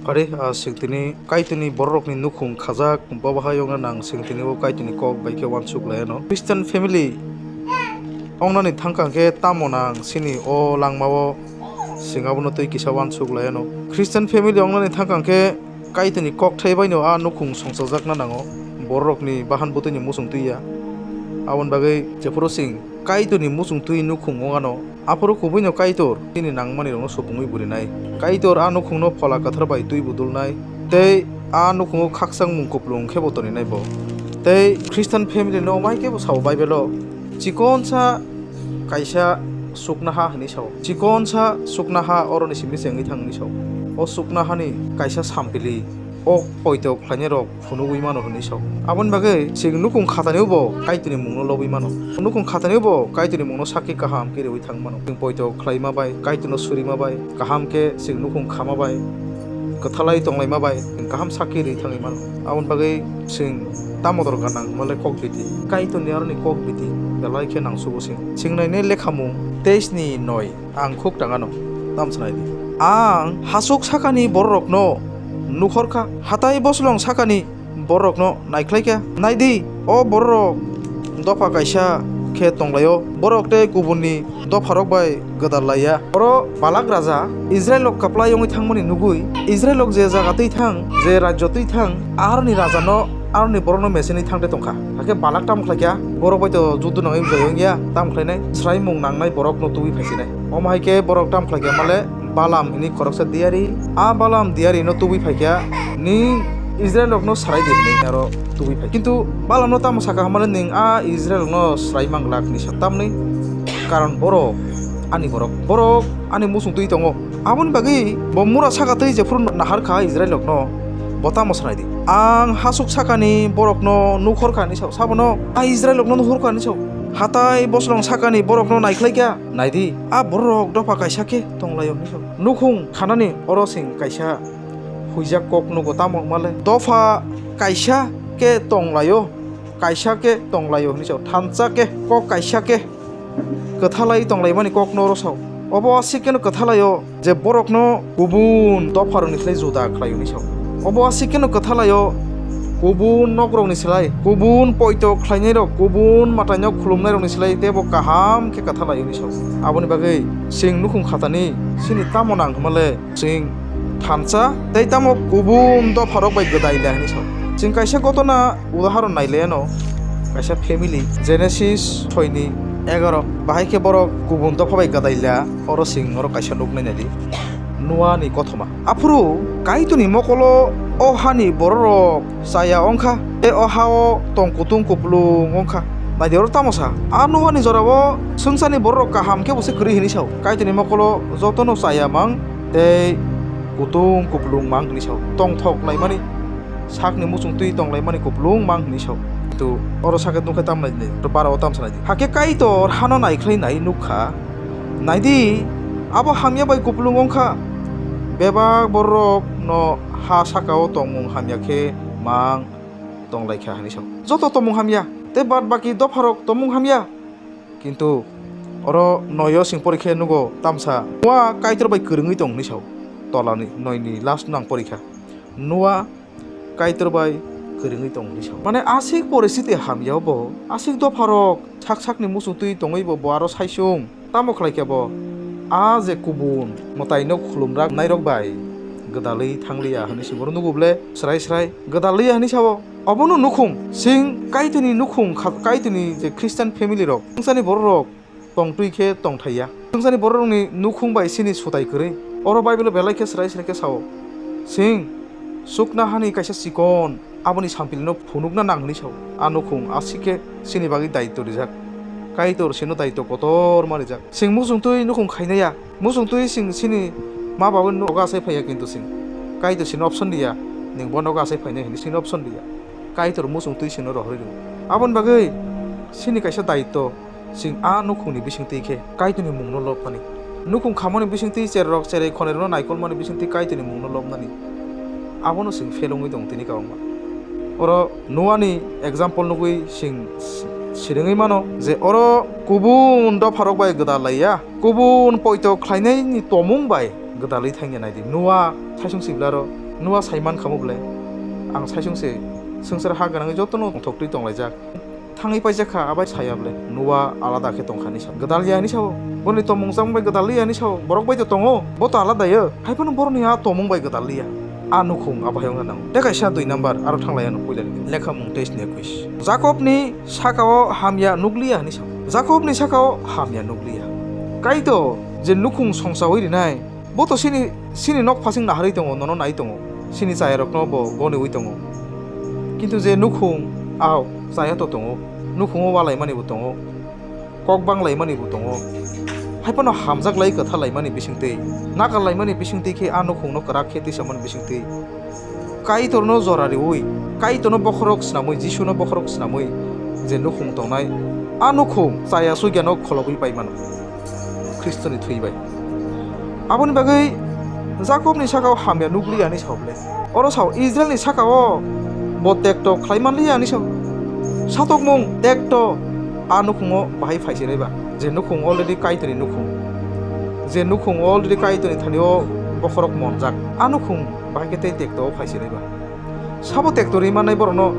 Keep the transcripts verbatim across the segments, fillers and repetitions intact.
Are, ah, singtini Kaitorni bororokni nukhung khajak, bo bahai wngna nang singtini o Kaitorni kok bai khe uansuk lai ano. Christian family wngnani thangkang khe tamo nang sini o langmao sing abono twi kisa uansuk lai ano. Christian family wngnani thangkang khe Kaitorni kokthai baino a nukhung songchajakna nango, bororokni bahan bwtwini muchung twi ya. Aboni bagwi jephuru sing Kaitorni muchung twi nukhung wngano, aphuru kubuino Kaitor chini nangmanirokno supungwi burinai. Kaitor a nukhungno Phola Kwthar bai twi budulnai, tei a nukhungo khakchangmung kupulung khe bo toninai bo. Tei Christian family no mai khe bo sao Bible o, chikonsa kaisa suknaha hinwi sao. Chikonsa suknaha oroni simi chengwi thang hinwi sao. O suknahani kaisa sampili o poito khlainai rok phunugwi mano hinwi sao. Aboni bagwi chwng nukhung khatani bo Kaitorni mungno lobwi mano. Nukhung khatani bo Kaitorni mungno sakki kaham khe riwi thang mano. Chwng poito khlaima bai, Kaitorno surima bai, kaham khe chwng nukhung khama bai, kwthalai tonglaima bai, chwng kaham sakki rwi thangwi mano. Aboni bagwi chwng tamo dor gana hwnmale kok biti. Kaitorni aroni kok biti belai khe nangsugo chwng. Chwng nainai lekhamung teis ni noi. Ang khuk tangano, tamo sanai di. Ang hasuk sakani bororokno nukhorkha, hatai boslong sakani bororokno naikhlaikha. Naidi, o bororok dopha kaisa khe tonglaio, borok tei kubunni dopharok bai gwdal laiya. Oro Balak raja Israilrok kwplai wngwi thangmani nugwi, Israilrok je jaga twi thang, je rajyo twi thang, aroni rajano, aroni borokno mesenwi thangde tongkha. Hakhe Balak tamo khlaikha, borok bai to juddu nangwi bwjai wngya, tamo khlainai, swraimung nangnai borokno tubui phaisinai. Omo hai khe borok tamo khlaikha male Balam hwnwi khoroksa diyari. A Balam diyarino tubui phaikha, "Nini Israilrokno sarai di," hwnwi aro tubui phai. Kintu Balamno tamo sakha hwnmale, "Nwng a Israilrokno sarai mang glak," hwnwi sa tamni, karon borok ani borok, borok ani muchung twi tongo. Aboni bagwi bo mura saka twi jephuru nahar kha Israilrokno, bo tamo sanai di, "Ang hasuk sakani borokno nukhor kha," hwnwi sa, sabono, "A Israilrokno nukhor kha," hwnwi sa, "Hatai boslong sakani borokno naikhlai kha." Naidi, a borok dopha kaisa khe tonglaio hinwi sa. Nukhung khanani oro sing kaisa huijak kok nugo, tamo hwnmale? Dopha kaisa khe tonglaio, kaisa khe tonglaio hinwi sa. Thansa khe, kok kaisa khe kwthalai tonglaimani kokno oro sa. Obo aswk kheno kwthalaio. Je borokno kubun dopharokni slai juda khlai hwnwi sao. Obo aswk kheno kwthalaio, kubun nokrokni slai, kubun poito khlainairok, kubun mwtaino khulumnairokni slai teibo kaham khe kwthalaio hwnwi sao. Aboni bagwi chwng nukhung khatani chini tamo nang hwnmale chwng thansa tei tamo kubun dopharok bai gwdai le hwnwi sao. Chwng kaisa gotona udahoron nai le ano, kaisa family, Genesis soi ni egaro, bahai khe borok kubun dopha bai gwdai la. Oro chwng oro kaisa nuk nai nai di, Noa ni kothoma. Aphuru Kaitorni mokolo o hani bororok chaya wngkha, tei o ha-o tong kutung kupulung wngkha. Nai di oro tamo sa, a Noa ni jorao swngcharni bororok kaham khe bo se kwrwi hinwi sao. Kaitorni mokolo jotono chaya mang tei kutung kupulung mang hinwi sao. Tongthok laimani, sakni muchung twi tong laimani kupulung mang hinwi sao. Kintu oro sakhe nukhe tamo nai di, oro bara o tamo sa nai di. Hakhe Kaitor hano naikhlai nai nuk kha. Naidi, abo hamya bai kupulung wng kha. Bebak borok no ha saka o tongmung hamya khe mang tong lai kha hinwi sao. Joto tongmung hamya, tei bad baki dopharok tongmung hamya. Kintu oro noi o chwng pori khe nugo tamsa Noa Kaitor bai kwrwngwi tong hinwi sao. Tola ni noi ni last no ang pori kha. Noa Kaitor bai kwrwngwi tong hinwi sao. Mane aswk poristhiti hamya o bo, aswk dopharok sak sakni muchung twi tongwi bo, bo aro saichung. Tamo khlai khe bo a je kubun mwtaino khulumrak nairok bai gwdalwi thang liya hinwi se bohrok nugo bwle, srai srai gwdal liya hinwi sao. Obono nukhung, chwng Kaitorni nukhung kha, Kaitorni je Christian family rok, swngcharni borok rok tong twi khe tong thaiya. Swngcharni borok rokni nukhung bai chini sutai kwrwi. Oro Bible o belai khe srai srai khe sao. Chwng sukna hani kaisa chikon aboni sampili no phunukna nang hinwi sao. A nukhung aswk khe chini bagwi daityo rijak. Kaitor chwngno daityo kotorma rijak. Chwng muchung twi nukhung khainaiya. Muchung twi chwng chini ma babani nogo achai phaiya, kintu chwng Kaitor chwngno option diya, nwng bo nogo achai phainai hinwi chwngno option diya. Kaitor muchung twi chwngno rohorwi rwo. Aboni bagwi chini kaisa daityo, chwng a nukhungni bisingtwi khe Kaitorni mungno lobmani. Nukhung khamani bisingtwi cherrok cherai khonirokno naikolmani bisingtwi Kaitorni mungno lobnani. Abono chwng phelungwi tongo tini kwbangma. Oro Noani example nugwi chwng sirwngwi mano je oro kubun dopharok bai gwdal laiya. Kubun poito khlainaini tomung bai gwdalwi thangya naidi. Noa thaisung siblaro Noa sai man kha mo ble, ang saichung se swngchar ha gwnangwi jotono tongthok twi tonglaijak. Thangwi paijak kha, abai saya ble, Noa alada khe tong kha ni sa. Gwdal ya ni sao, boroni tongmung chamung bai gwdal ya ni sao, borok bai to tongo, bo to alada ya. Hai phano boroni a tongmung bai gwdal ya. A nukhung abo hai wngna nango. Tei kaisa dui number aro thang lai ano puila ni lekha mung teis ni ekwis. Jakob ni saka o hamya nukliya hinwi sa. Jakob ni saka o hamya nukliya. Kaitor je nukhung songchawi rinai, bo to sini, sini nok phasing naharwi tongo, nono nai tongo, sini chayarokno bo goniwi tongo. Kintu je nukhung, ao chaya to tongo, nukhungo walaimani bo tongo. Kok bang laimani bo tongo. Hai phano hamjak lai kwtha laimani bisingtwi, nakal laimani bisingtwi khe a nukhungno kwrak khe tisa mani bisingtwi. Kaitorno jora riwi, Kaitorno bokhorok swnamwi, Jisuno bokhorok swnamwi je nukhung tongnai, a nukhung chaya suigyano kholobwi pai mano Khristoni thwi bai. Aboni bagwi Jakobni sakao hamya nukliya hinwi sao ble. Oro sao Israelni sakao bo tekto khlai manliya hinwi sao. Satokmung tekto a nukhungo bahai phaisinaiba, je nukhung already Kaitorni nukhung, je nukhung already Kaitorni thani-o bokhorok monjak, a nukhung bahai khe tei tekto phaisinaiba. Sabo tekto ri mannai borokno,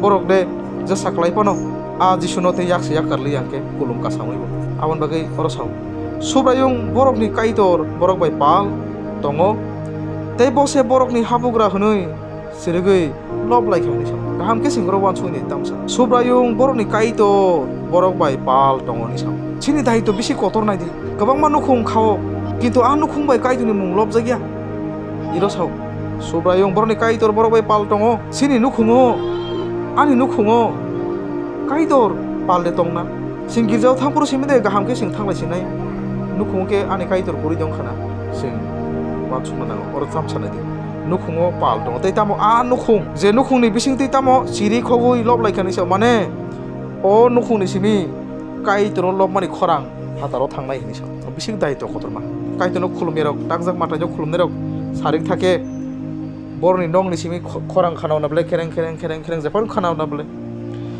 borok de jesa kwlai phano a Jisuno tei yak se yak karli yang khe kulum kasangwi bo. Aboni bagwi oro sao, Subraiyung borokni Kaitor borok bai pal tongo, tei bo se borokni habugra hwnwi sirigwi lob lai kha hwnwi sao. Kaham khe singro uansukni tamsa, Subraiyung borokni Kaitor borok bai pal tongo hwnwi sao. Chini daitw bisi kotor nai di, kwbangma nukhung kha-o, kintu a nukhung bai Kaitorni mung lobjakya. Iro sao, Subraiyung borokni Kaitor borok bai pal tongo. Chini nukhungo, ani nukhungo Kaitor pal de tongna? Chwng girjao thangphuru simi de kaham khe chwng thanglai sinai. Nukhungo khe ani Kaitor kwrwi dong khana. Chwng uansukna nango, oro tamo sanai di. Nukhungo pal tongo. Tei tamo a nukhung, je nukhungni bisingtwi tamo chiri khogwi lob lai kha ni sao. Mane, o nukhungni simi Kaitoro lobmani khorang phataro thangnai hinwi sa. Bising daitw kotorma. Kaitorno khulumyarok, takjak mataino khulumnairok sarik thakhe borokni nokni simi kho-, khorang khana hwnna ble, khereng, khereng, khereng, khereng jephanu khana hwnna ble.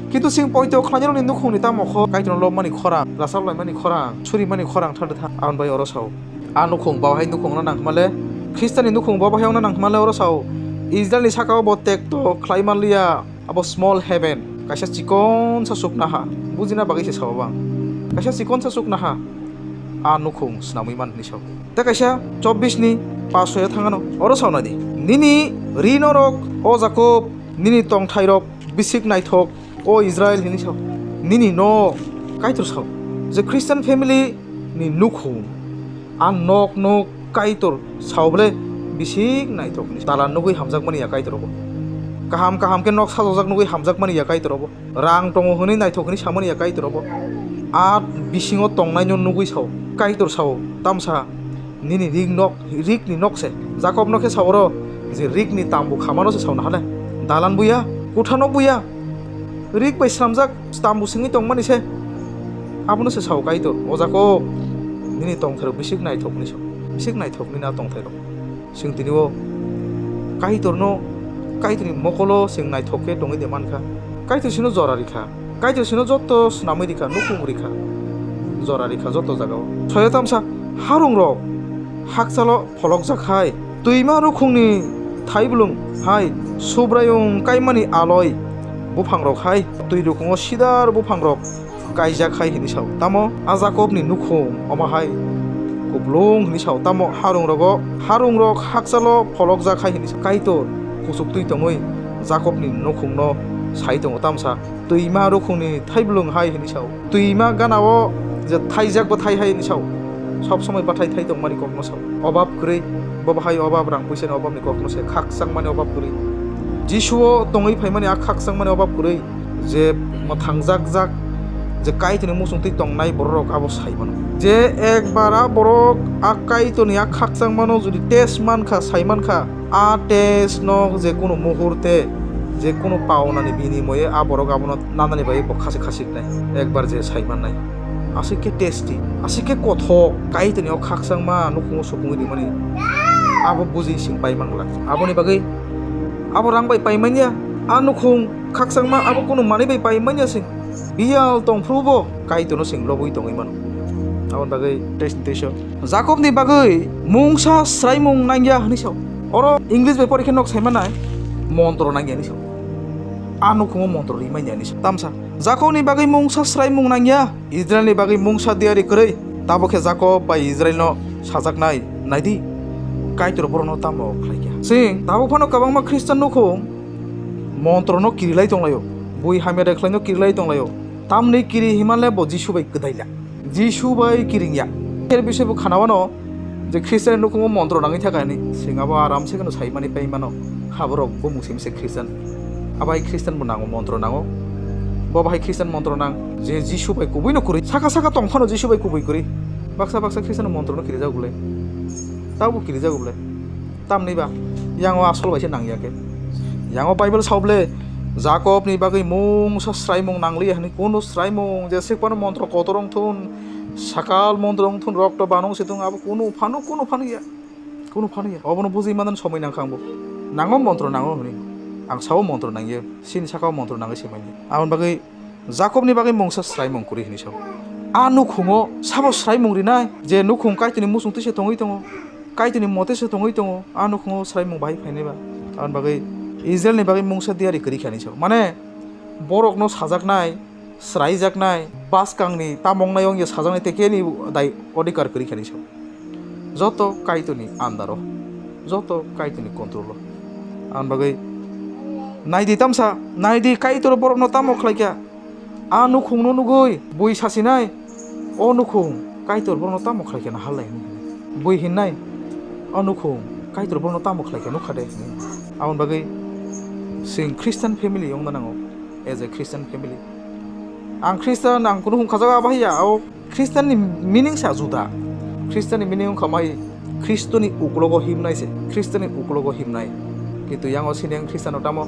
Kintu chwng poito khlainairokni nukhungni tamo kho Kaitorno lobmani khorang, rachap laimani khorang, surimani khorang thar de tha. Aboni bai oro sao. A nukhung bo hai nukhungno nangkha male, Khristani nukhung bo hai wngna nangkha male oro sao. Israelni sakao bo tekto khlai manliya. Abo small heaven, kaisa chikonsa chuknoha, bujina bagwi se sao bang. Kaisa chikonsa chuknoha, a nukhung swnamwi man hinwi sao. Tei kaisa chobbish ni pash o thangano, oro sao nai di. Nini ri norok, o Jakob, nini tongthairok bisik naithok, o Israel hinwi sao. Nini nok, Kaitor sao. Je Christian family ni nukhung, a nok nok Kaitor sao ble bisik naithok ni. Dalan nugwi hamjakmani ya Kaitor obo. Kaham kaham khe nok sajokjak nugwi hamjakmani ya Kaitor obo. Rang tongo hwnwi naithok hwnwi samani ya Kaitor obo. A bisingo tongnaino nugwi sao. Kaitor sao, tamsa nini rik nok, rik ni nok se. Jakob no khe sao oro je rik ni tambu khamano se sao nahale. Dalan buya, kutha nok buya. Rik bai slamjak tambu singwi tongmani se. Abono se sao Kaitor, o Jakob, nini tongthairok bisik naithok hinwi sao. Bisik naithok nini a tongthairok. Chwng tini o Kaitorno, Kaitorni mokolo chwng naithok khe tongwi de mankha. Kaitor chwngno jora rikha. Kaitor chwngno joto swnamwi rikha, nukhung rikha. Jora rikha joto jagao. Soyo tamsa harungrok hakchalo pholokjak hai, twima rukhungni thaiblwng hai, Subraiyung kaimani aloi buphangrok hai, twi rukhungo sidar buphangrok kaijak hai hinwi sao. Tamo a Jakobni nukhung omo hai kuplung hinwi sao. Tamo harungrogo, harungrok hakchalo pholokjak hai hinwi sao. Kaitor kuchuktwi tongwi Jakobni nukhungno sai tongo tamsa. Twima rukhungni thaiblwng hai hinwi sao. Twima ganao je thaijak bo thai hai hinwi sao. Sob somoi bathai thai tongmani kokno sao. Obab kwrwi, bo bahai obab, rang puisani obabni kokno se, khakchangmani obab kwrwi. Jisuo tongwi phaimani a khakchangmani obab kwrwi. Je mwthangjak jak, je Kaitorni muchungtwi tongnai bororok abo sai mano. Je ekbar a borok a Kaitorni a khakchangmano jodi test mankha, sai mankha, a test no je kunu muhurte, je kunu paunani binimoye a borok abono nanani bai bo khasi khasi wngnai, ekbar je sai mannai. Aswk khe tasty, aswk khe kothok, Kaitorni o khakchangma nukhungo supungwi rimani abo bujui sing pai mangla. Aboni bagwi abo rang bai pai manya, a nukhung khakchangma abo kunu manwi bai pai manya sing. Biyal tongphrubo Kaitorno sing lobwi tongwi mano. Aboni bagwi tei, tei so. Jakobni bagwi mungsa swraimung nangya hwnwi sao. Oro English bai porikhe nok saimanai montro nangya hinwi sao. A nukhungo montro rimanya hinwi sao. Tamsa Jakobni bagwi mungsa sraimung nangya, Israelni bagwi mungsa diyari kwrwi. Tabuk khe Jakob bai Israelno sajaknai, naidi, Kaitor borokno tamo khlaikha. Chwng tabuk phano kwbangma Khristan nukhung montrono kirilai tonglaio, bui hamya de khlaino kirilai tonglaio. Tamni kiri himanle bo Jisu bai kwdaila. Jisu bai kiringya. Kher bisoi bo khanawano je Khristian nukhungo montro nangwi thaka hinwi. Chwng abo aram se kheno saimani paimano. Haborok bo mungse mungse Khristian. Abai Khristian bo nango, montro nango. Bo bahai Khristian montro nang. Je Jisu bai kubuino kwrwi. Saka saka tong phano Jisu bai kubui kwrwi. Baksa baksa Khristian montrono kirijago bwle. Tabo kirijago bwle. Tamni ba, yango asol bai se nangya khe. Yango Bible sao bwle, Jakobni bagwi mungsa sraimung nangliya hinwi, kunu sraimung, jeswk phano montro kotor wng thun, sakal montro wng thun, rokto banung se thung, abo kunu phano, kunu phano ya. Kunu phano ya. Obono bujui manani somoi nangkha angbo. Nango montro nango hinwi. Ang sao montro nangya, chini sakao montro nangwi se manya. Aboni bagwi Jakobni bagwi mungsa sraimung kwrwi hinwi sao. A nukhungo sabo sraimung rinai, je nukhung Kaitorni muchungtwi se tongwi tongo, Kaitorni mote se tongwi tongo, a nukhungo sraimung bahai phainai ba. Aboni bagwi Israelni bagwi mungsa diyari kwrwi kha hinwi sao. Mane, borokno sajaknai, sraijaknai, bwskangni tamong nai wngya sajaknai tei keni dai odhikar kwrwi kha hinwi sao. Joto Kaitorni andaro, joto Kaitorni control-o. Aboni bagwi naidi tamsa, naidi Kaitor borokno tamo khlaikha. A nukhungno nugwi bui sasinai, o nukhung Kaitor borokno tamo khlaikha na hallai hinwi. Bui hinnai, o nukhung Kaitor borokno tamo khlaikha nukha de hinwi. Aboni bagwi chwng Christian family wngna nango, as a Christian family. Ang Christian, ang kunu hwn khajago abo haiya, o Khristianni meaning sa juda. Khristianni meaning wngkha mai Khristoni uklogo himnai se, Khristoni uklogo himnai. Kintu yango sini ang Khristiano tamo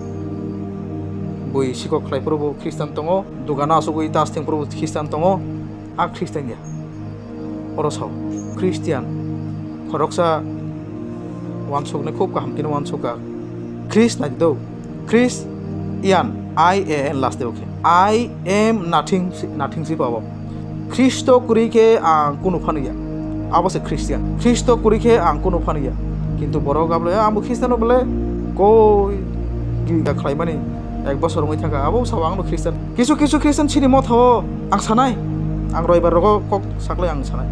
bui sikok khlai phuru bo Khristian tongo, dugano asugwi tas thwng phuru bo Khristian tongo, a Khristian ya. Oro sao, Khristian, khoroksa uansuknai khub kaham kheno uansukha. Khrist nai do. Khrist, ian, I A N last o khe. I am nothing, nothing si pabo. Khristo kwrwi khe ang kunu phano ya. Abo se Khristian. Khristo kwrwi khe ang kunu phano ya. Kintu borok abo le, "Ang bo Khristian bole koi gilga khlaimani ek bosor wngwi thangkha." Abo sao ang no Khristian. Kisu kisu Khristian chini motha o ang sanai. Ang roibar rogo kok saklai ang sanai.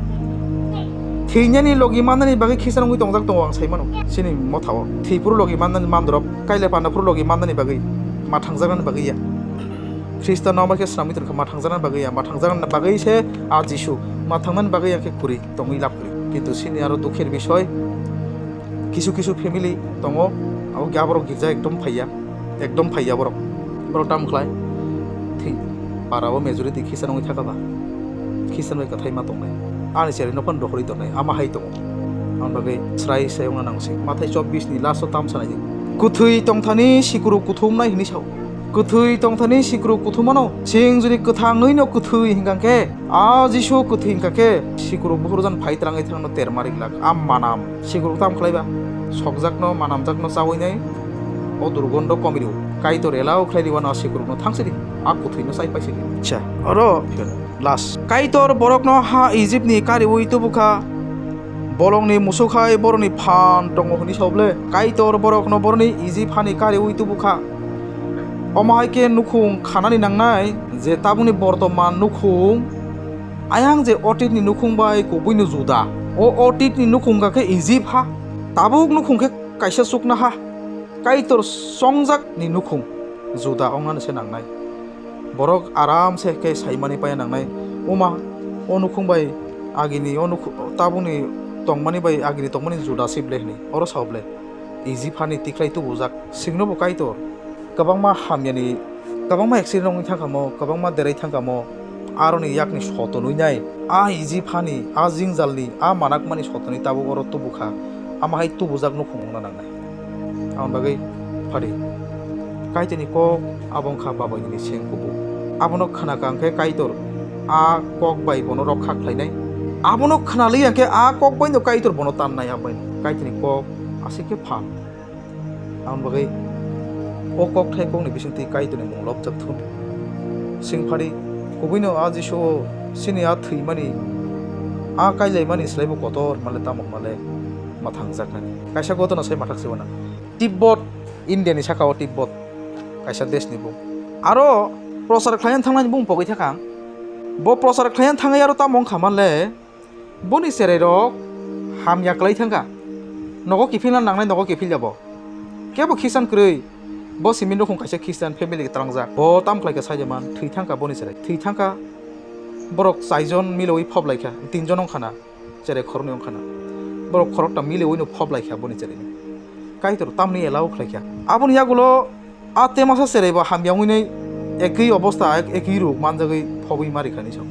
Thwinani logi mannani bagwi Khristian wngwi tongjak tongo ang sai mano. Chini motha o. Thwi phuru logi mannani mandorok. Kaile panda phuru logi mannani bagwi, ma thangjaknani bagwi ya. Khristo no bai khe swnamwi tongkha, ma thangjaknani bagwi ya, ma thangjaknani bagwi se a Jisu, ma thangnani bagwi ya khe kwrwi tongwi lab kwrwi. Kintu sini aro dukher bisoi, kisu kisu family tongo, abo khe aborok girja ekdom phaiya, ekdom phaiya borok. Borok tamo khlai, thwi, para o majority Khristian wngwi thaka ba, Khristian bai kwthai ma tongnai, ani cherwi no phano rohorwi tongnai, ama hai tongo. Aboni bagwi chwrai se wngna nang se. Mathai chobbish ni last o tam sanai di. Kwthwi tongthani sikuru kuthumnai hinwi sao. Kwthwi tongthani sikuru kuthumano. Chwng jodi kwthangwi no kwthwi hinkha khe, a Jisu kwthwi hinkha khe, sikuru buhurjan phai twrangwi thangno ter marik lak. A manam. Sikuru tam khlai ba. Sokjakno, manamjakno chawi nai. O durgondo komiru. Kaitor elao khlai di wano a sikurukno thang sidi. A kwthwino chai pai sidi. Cha. Oro. Last. Kaitor borokno ha Ijipni kariui tubukha, bolongni musukhai boroni phan tongo hwnwi sao ble? Kaitor borokno boroni Ijip hani kariui tubukha. Omo hai khe nukhung khanani nangnai je tabukni bortoman nukhung, ayang je otitni nukhung bai kubuino juda. O otitni nukhung kha khe Ijip ha. Tabuk nukhung khe kaisa chuknoha. Kaitor chongjak ni nukhung juda wngnani se nangnai. Borok aram se khe saimani paya nangnai. Uma, o nukhung bai agini, o nukhu-, tabukni tongmani bai agini tongmani juda se ble hwnwi. Oro sao ble, Ijip hani tikhlai tubujak. Singno bo Kaitor kwbangma hamyani, kwbangma accident wngwi thangkha mo, kwbangma derai thangkha mo, aroni yakni sotonwi nai. A Ijip hani, a jingjalni, a manakmani sotonwi tabuk oro tubukha. Ama hai tubujak nukhung wngna nangnai. Aboni bagwi phadi, Kaitorni kok abo wngkha babainini seng kubuk. Abono khna kha hwnkhe Kaitor a kok bai bono rokha khlainai. Abono khna liya hwnkhe a kok baino Kaitor bono tannai, a baino Kaitorni kok aswk khe phan. Aboni bagwi o kokthai kokni bisingtwi Kaitorni mung lobjak thun. Sing phadi, kubuino a Jisu o chini a thwimani, a kailaimani slaibo kotor hwnmale tamo hwnmale. Mathangjaknani. Kaisa ghotona sai mathak se uanang. Tibbot, India ni saka o Tibbot. Kaisa desh ni bung. Aro prochar khlaina thangnani bung pogwi thakang. Bo prochar khlaina thangwi aro tamo wngkha manle, boni cherai rok hamya kwlai thangkha. Nogo kiphilna nangnai, nogo kiphil jabo. Kebo khisan kwrwi. Bo simi nukhung kaisa Christian family twlangjak. Bo tam khlaikha saija man, thwi thangkha boni cherai. Thwi thangkha, borok chaijon milowi phop laikha, tinjon wngkhana, cherai khoroknwi wngkhana. Borok khorokta milowi no phop laikha boni cherai. Kaitor tamni allow khlaikha. Aboni yagulo a temasa cherai bo hamya wngwi nai ekwi obostha, ek-, ekwi ruk manjagwi phobwi marikhani sao.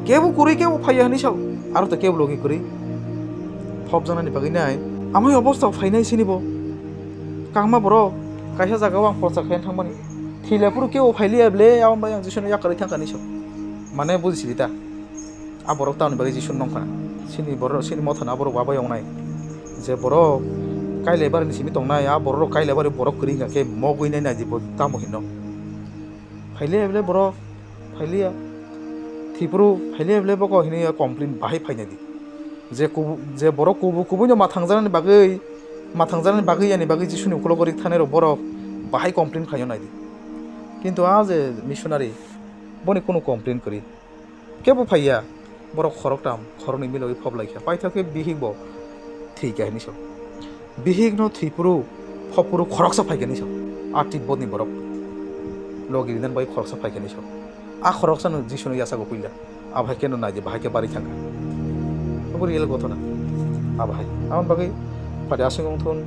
Kebo kwrwi kebo phaiya hinwi sao. Aro to kebo logi kwrwi. Phobjaknani bagwi nai. Amai obostha phainai sini bo. Kangma borok kaisa jagao ang prochar khaina thangmani. Thila phuru kebo phailiya ble, aboni bagwi ang Jisuni yakarwi thangkha hinwi sao. Mane bujisidi ta. A borok tamoni bagwi Jisu nongkha. Sini borok, sini mothano a borok babai wngnai. Je borok Kailaibari ni simi tongnai, a borok Kailaibari borok kwrwi wngkha khe mogwi nai nai di bo tamo hino. Phailiya ble borok, phailiya. Thipuru phailiya ble boko hini complain bahai phainai di. Je kubu-, je borok kubu-, kubui no mathangjaknani bagwi, mathangjaknani bagwi yani bagwi Jisuni ukulogo rik thanai rok borok bahai complain khaio nai di. Kintu a je missionary boni kunu complain kwrwi. Kebo phaiya, borok khoroktam, khoroknwi milowi phop laikha. Paithak khe bihik bo thwikha hinwi sao. Bihik no thwipuru, phopuru khoroksa phaikha hinwi sao. A Tibbot ni borok. Logi rinan bai khoroksa phaikha hinwi sao. A khoroksa no Jisu no yachago puila. Abahai khe no naidi, bahai khe bari thangkha. Obo real ghotona. Abahai. Aboni bagwi pari aswk wngthun.